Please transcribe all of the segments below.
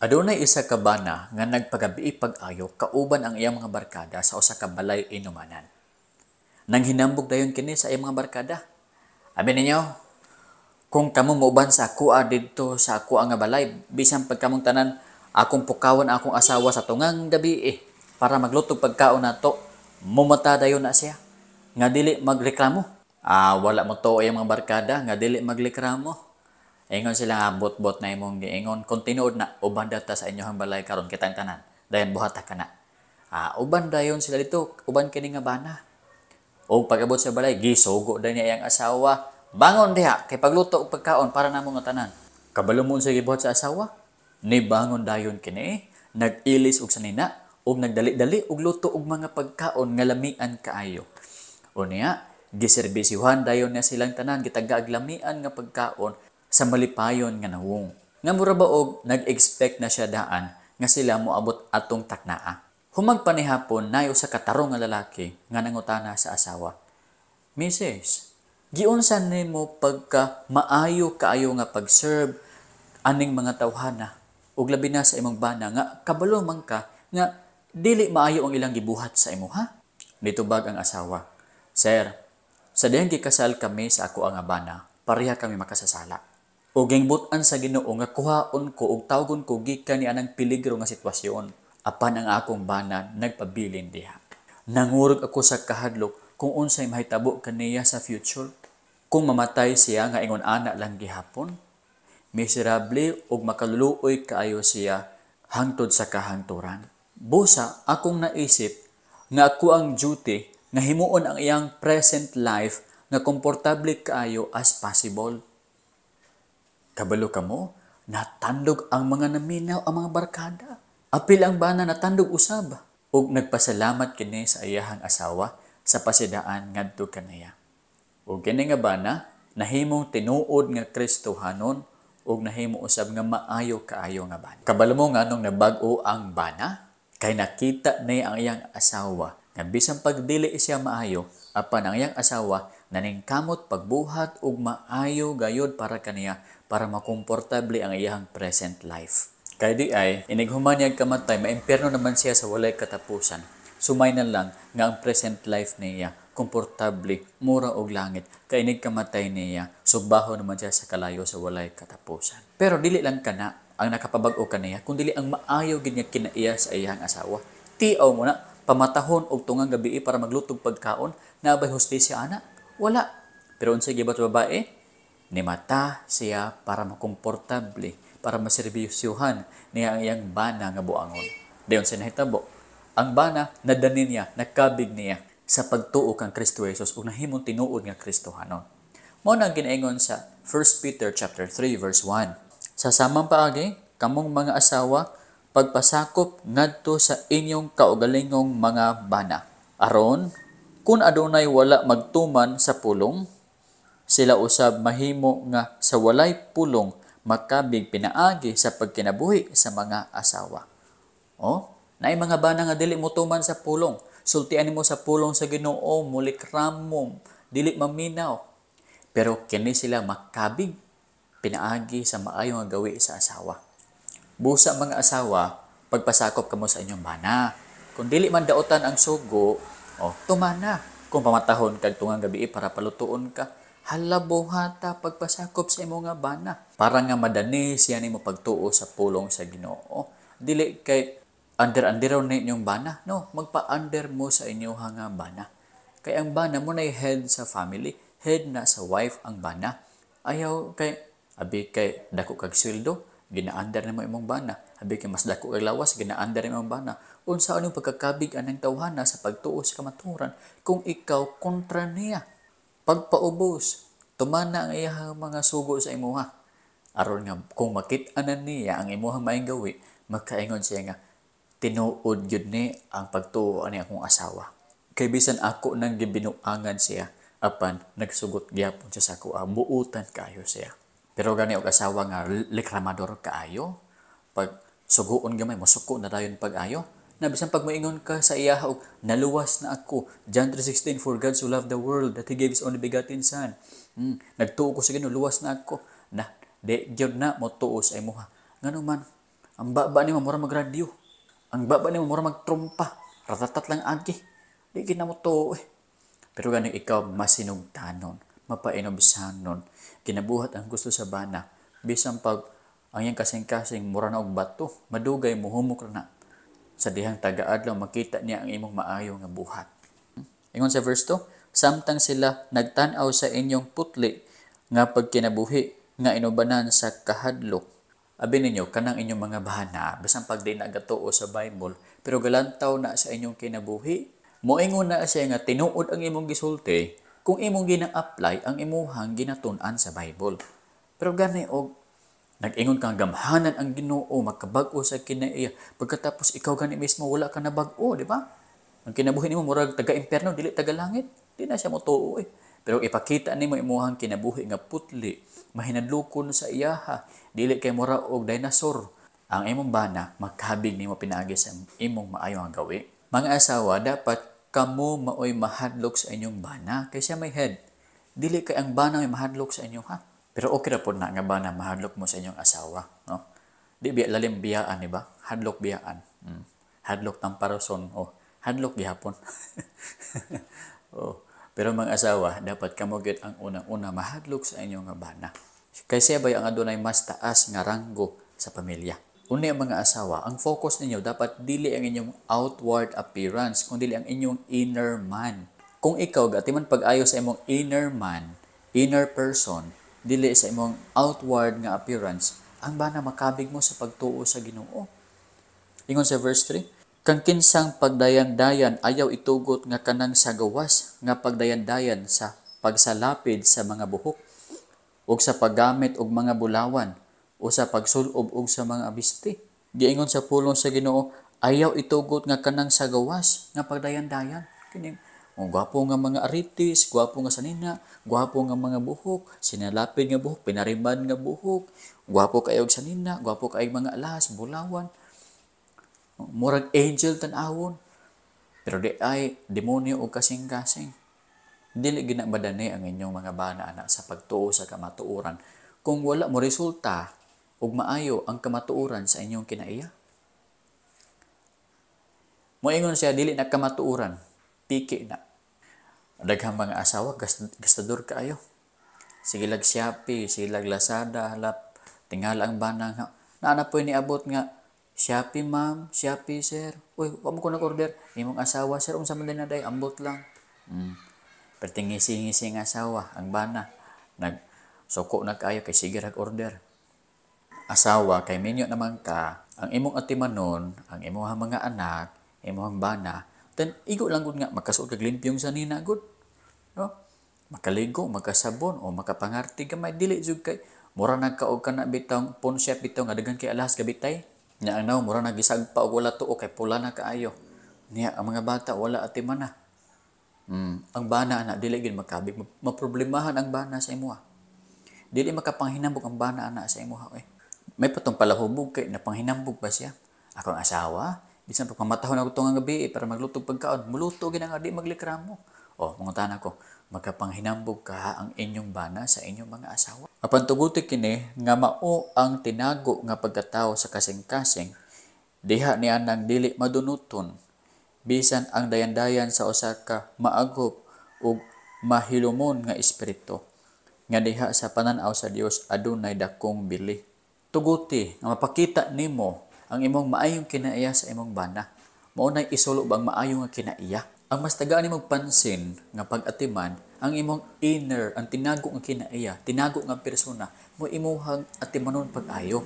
Adunay isa ka bana nga nagpagabii pag-ayo kauban ang iyang mga barkada sa usa ka balay inumanan. Nang hinambog dayon kini sa iyang mga barkada. "Abi ninyo, kung kamo mouban sa akoa didto sa akoa nga balay, bisan pag kamong tanan akong pukawon akong asawa sa tungang gabi eh, para maglutog pagkaon nato, mumata dayon na siya nga dili magreklamo." Ah, wala mo to iyang mga barkada nga dili magreklamo. Ingon sila nga, "Bot-bot na imong giingon. Kung tinuod na, uban data sa inyong balay karon kitang tanan. Dayon buhata ka na." Ah, uban dayon sila dito, uban kini nga bana. Og pag-abot sa balay, gisugo dayon niya iyang asawa. "Bangon diha, kay pagluto og pagkaon para namo nga tanan." Kabalo mo unsay gibuhat sa asawa? Nibangon dayon kini, nag-ilis og sanina, og nagdali-dali og luto og mga pagkaon nga lamian kaayo. Unya, giserbisyuhan dayon niya silang tanan, gitagaag lamian nga pagkaon sa malipayon nga nawong. Nga mura ba og nag-expect na siya daan nga sila moabot atong taknaa. Humang panihapon, naay usa ka tarong nga lalaki nga nangutana sa asawa. "Mrs., giunsa nimo pagka maayo kaayo nga pag-serve aning mga tawhana ug labi na sa imong bana nga kabalo man ka nga dili maayo ang ilang gibuhat sa imo ha?" Nitubag ang asawa, "Sir, sa dihang gikasal kami sa ako ang bana, pareha kami makasasala. Ug but-an sa Ginoo nga kuhaon ko ug tawgon ko gikan ni anang peligro nga sitwasyon. Apan ang akong bana nagpabilin diha. Nangurog ako sa kahadlok kung unsay mahitabo kaniya sa future. Kung mamatay siya nga ingon ana lang gihapon, miserable ug makaluluoy kaayo siya hangtod sa kahangturan. Busa akong naisip nga ako ang duty nga himuon ang iyang present life nga komportable kaayo as possible." Kabalo kamo, natandog ang mga naminaw, ang mga barkada. Apil ang bana, natandog usab. Ug nagpasalamat kini sa iyahang asawa sa pasidaan ngadto kaniya. Ug kini nga bana nahimong tinuod nga Kristohanon ug nahimo usab nga maayo kaayo nga bana. Kabalo mo nganong nabag-o ang bana? Kay nakita niya ang iyang asawa nga bisan pagdili siya maayo, apan ang iyang asawa naningkamot pagbuhat og maayo gayod para kaniya, para makomportable ang iyang present life. Kay di ay, inighuman niya kamatay, maimpierno naman siya sa walay katapusan. Sumay na lang nga ang present life niya komportable, mura og langit. Kay inig kamatay niya, sugbaho naman siya sa kalayo sa walay katapusan. Pero dili lang kana ang nakapabag-o kaniya, kun dili ang maayo gid nga kinaiya sa iyang asawa. Tiaw mo na, pamatahon og tungang gabi para maglutog pagkaon, naa bay hustisya ana? Wala. Pero unsay gibuhat sa babae? Nimata siya para makomportable, para maserbisyuhan niya ang iyang bana nga buangon. Dayon sa nahitabo, ang bana nadani niya, nakabig niya sa pagtuo kang Kristo Jesus ug nahimong tinuod nga Kristohanon. Mao na ang ginaingon sa 1 Peter chapter 3 verse 1. "Sa samang paagi, kamong mga asawa, pagpasakop ngadto sa inyong kaugalingong mga bana. Aron, kung adunay wala magtuman sa pulong, sila usab mahimo nga sa walay pulong makabig pinaagi sa pagkinabuhi sa mga asawa." Oh, naay mga bana nga dili mo tuman sa pulong. Sultian nimo sa pulong sa Ginoo, mulikramo, dili maminaw. Pero kini sila makabig pinaagi sa maayo nga gawi sa asawa. Busa mga asawa, pagpasakop kamo sa inyong bana. Kung dili man daotan ang sugo, oh, tumana. Kung pamatahon kag tungang gabi para palutuon ka, hala, buhata, pagpasakop sa imo nga bana. Para nga madani siya nimo pagtuo sa pulong sa Ginoo. Dili kay under-under ni inyong bana. No, magpa-under mo sa inyong nga bana. Kay ang bana mo na head sa family, head na sa wife ang bana. Ayaw kay abi kay dako kag sweldo, gina-under nimo imong bana. Abi kay mas dako kag lawas, gina-under nimo imong bana. Unsa anong pagkakabig anang tawhana sa pagtuo sa kamatuoran kung ikaw kontra niya? Pagpaubos, tumana ang iyang mga sugo sa imuha. Aron nga kung makit-an na niya ang imuhang maayong gawi, makaingon siya nga tinuod gyud ni ang pagtuo ani akong asawa. Kay bisan ako nang gibinuangan siya, apan nagsugot gyapon siya sa ako, buutan kaayo siya. Pero gani og asawa nga reklamador kaayo, pag suguon gamay mosuko na dayon pag-ayo, na bisan pag moingon ka sa iya og naluwas na ako, John 3:16, "For God so loved the world that He gave His only begotten Son." Nagtuo ko sa Ginoo, luwas na ako. Na di gyud na motuo sa imuha. Ngano man Ang baba nimo mura magradyo. Ang baba nimo mura magtrumpa. Ratatat lang agi. Di gid na mo tuo eh. Pero gani ikaw masinugtanon, mapainubsanon, ginabuhat ang gusto sa bana. Bisan pag ang iyang kasing-kasing mura na og bato, madugay muhumok ra na. Sa dihang taga-adlaw makita niya ang imong maayo nga buhat. Ingon sa verse 2, samtang sila nagtan-aw sa inyong putli nga pagkinabuhi nga inubanan sa kahadlok. Abi ninyo, kanang inyong mga bahana, bisan pag di nagatuo sa Bible, pero galantaw na sa inyong kinabuhi. Moingon na siya nga tinuod ang imong gisulti kung imong gina-apply ang imuhang ginatun-an sa Bible. Pero gani og nag-ingon kang gamhanan ang Ginoo, makabag-o sa kinaiya, pagkatapos ikaw gani mismo wala ka nabag-o, di ba? Ang kinabuhi nimo murag taga-impyerno, dili taga-langit. Di na siya motuo eh. Pero ipakita nimo imuhang kinabuhi nga putli, mahinadlokon sa iyaha, dili kay mura og dinosaur. Ang imong bana makabig nimo pinaagi sa imong maayo nga gawi. Mga asawa, dapat kamo maoy mahadlok sa inyong bana kay siya may head. Dili kay ang bana may mahadlok sa inyo ha. Pero okay ra pod na nga bana mahadlok mo sa inyong asawa, no? Di biya lalim biyaan, di ba? Hadlok biyaan. Hadlok tamparoson o hadlok gihapon. Oh. Pero mga asawa, dapat kamo gyud ang unang-una mahadlok sa inyong nga bana. Kay siya bay ang adunay mas taas nga ranggo sa pamilya. Uni ang mga asawa, ang focus ninyo dapat dili ang inyong outward appearance, kundi ang inyong inner man. Kung ikaw gatiman pag-ayo sa imong inner man, inner person, dili sa imong outward nga appearance, ang bana makabig mo sa pagtuo sa Ginoo. Ingon sa verse 3, kang kinsang pagdayan-dayan ayaw itugot nga kanang sa gawas nga pagdayan-dayan sa pagsalapid sa mga buhok ug sa paggamit og mga bulawan o sa pagsulob og sa mga bisti. Giingon sa pulong sa Ginoo, ayaw itugot nga kanang sa gawas nga pagdayan-dayan. Kining oh, gwapo nga mga aritis, gwapo nga sanina, gwapo nga mga buhok, sinalapid nga buhok, pinariban nga buhok, gwapo kayo og sanina, gwapo kayo mga alas, bulawan. Murag angel tan-awon. Pero di ay demonyo o kasing-kasing. Dili ginamadani ang inyong mga bana anak sa pagtuo sa kamatuoran kung wala mo resulta ug maayo ang kamatuoran sa inyong kinaiya. Moingon siya dili na kamatuoran, piki na. Daghang mga asawa gastador kaayo. Sige lag Shopee, sige lag Lazada, halap tingala ang bana nga naa na po'y niabot nga Shopee ma'am, Shopee sir. Uy, wa mo ko nag-order. Imong asawa sir, unsa man din na day, ambot lang. Pero tingisi-ngisi nga asawa, ang bana nag suko na kaayo kay sige rag order. Asawa kay minyo naman ka, ang imong atimanon, ang imong mga anak, imong bana, then igo lang gud nga makasuot kag limpyong sanina gud. No? Makaligo, makasabon o makapangarti gamay, dili jud kay mura nagkaog ka na bitong pawn shop bitaw nga daghan kay alahas gabitay. Nya anaw mura nagisagpa og wala tuo kay pula na kaayo. Niya ang mga bata wala atiman na. Ang bana ana dili gid makabig, maproblemahan ang bana sa imuha. Dili makapanghinambog ang bana ana sa imuha oy. May patong palahubog kay napanghinambog ba siya? Akong asawa, bisan pag mamatahon ako tong gabi para maglutog pagkaon, muluto gid nga di maglikramo. O, mangutana ko, makapanghinambog ka ang inyong bana sa inyong mga asawa? Apan tuguti kini nga mao ang tinago nga pagkatao sa kasing-kasing, diha niya nang dili madunuton, bisan ang dayan-dayan sa usa ka maaghop ug mahilumon nga espiritu, nga diha sa pananaw sa Dios adunay dakong bili. Tuguti nga mapakita nimo ang imong maayong kinaiya sa imong bana. Mao nay isulo bang maayo nga kinaiya? Ang mas tagaan nimong pansin nga pag-atiman ang imong inner, ang tinago nga kinaiya, tinago nga persona, mo imuhang atimanon pag-ayo.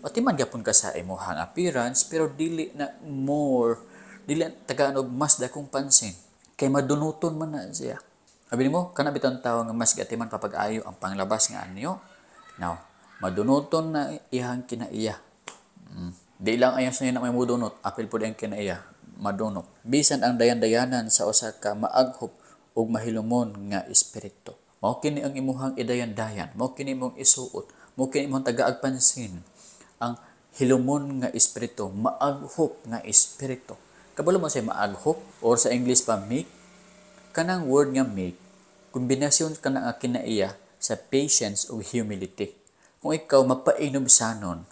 Atiman gyapon ka sa imuhang appearance, pero dili na more, dili tagaan og mas dakong pansin. Kay madunuton man na siya. Abi nimo, kana bitong tawo nga mas giatiman pa pag-ayo ang panglabas nga anyo. Now, madunuton na iyang kinaiya. Di lang ayaw sa na may mudunot, apil pud ang kinaiya, madunot. Bisan ang dayan-dayanan sa usa ka maaghop ug mahilumon nga espiritu. Mao kini ang imuhang idayan-dayan, mao kini imong isuot, mao kini imong tagaag pansin. Ang hilumon nga espiritu, maaghop nga espiritu. Kabalo mo sa maaghop or sa English pa meek? Kanang word nga meek, kombinasyon kana nga kinaiya sa patience ug humility. Kung ikaw mapainubsanon,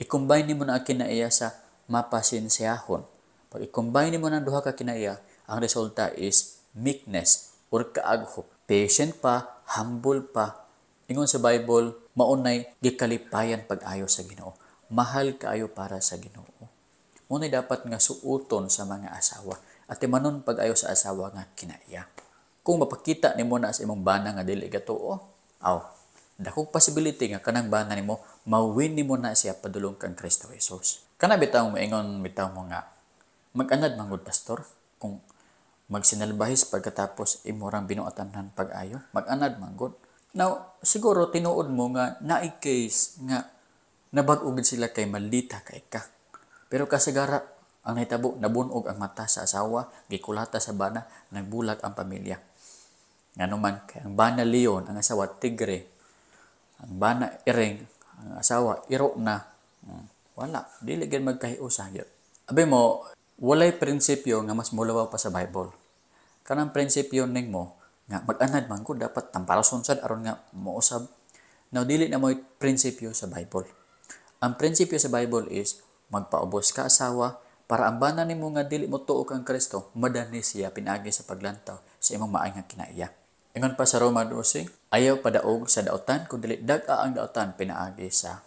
I-combine nimo na ang kinaiya sa mapasensyahon. Pag i-combine nimo ng duha ka kinaiya, ang resulta is meekness or kaaghop. Patient pa, humble pa. Ingon sa Bible, maunay gikalipayan pag-ayo sa Ginoo. Mahal kaayo para sa Ginoo. Muna'y dapat nga suoton sa mga asawa at timanon pag-ayo sa asawa nga kinaiya. Kung mapakita nimo na sa imong bana nga dili gatuo, aw, dakong possibility nga kanang bana nimo mawin nimo na siya padulong kang Kristo Jesus. Kana bitaw moingon bitaw mo nga mag-anad man gud, pastor, kung magsinalbahis pagkatapos imurang binuatanan pag-ayo, mag-anad man gud. Now, siguro tinuod mo nga naay case nga nabag-o gid sila kay malita kay ka. Pero kasagara ang nahitabo, nabunog ang mata sa asawa, gikulata sa bana, nagbulag ang pamilya. Ngano man kay ang bana leon, ang asawa tigre. Ang bana iring, ang asawa iro na. Wala, dili gid magkahiusa gyud. Abi mo, walay prinsipyo nga mas mulawaw pa sa Bible. Kanang prinsipyo nimo nga mag-anad man ko, dapat tamparason sad aron nga mousab. Now, dili na mo'y prinsipyo sa Bible. Ang prinsipyo sa Bible is magpaubos ka asawa para ang bana nimo nga dili mo tuo kang Kristo, madani siya pinaagi sa paglantaw sa imong maay nga kinaiya. Ingon pa sa Roma 12, ayaw padaog sa daotan kung dili dag-a ang daotan pinaagi sa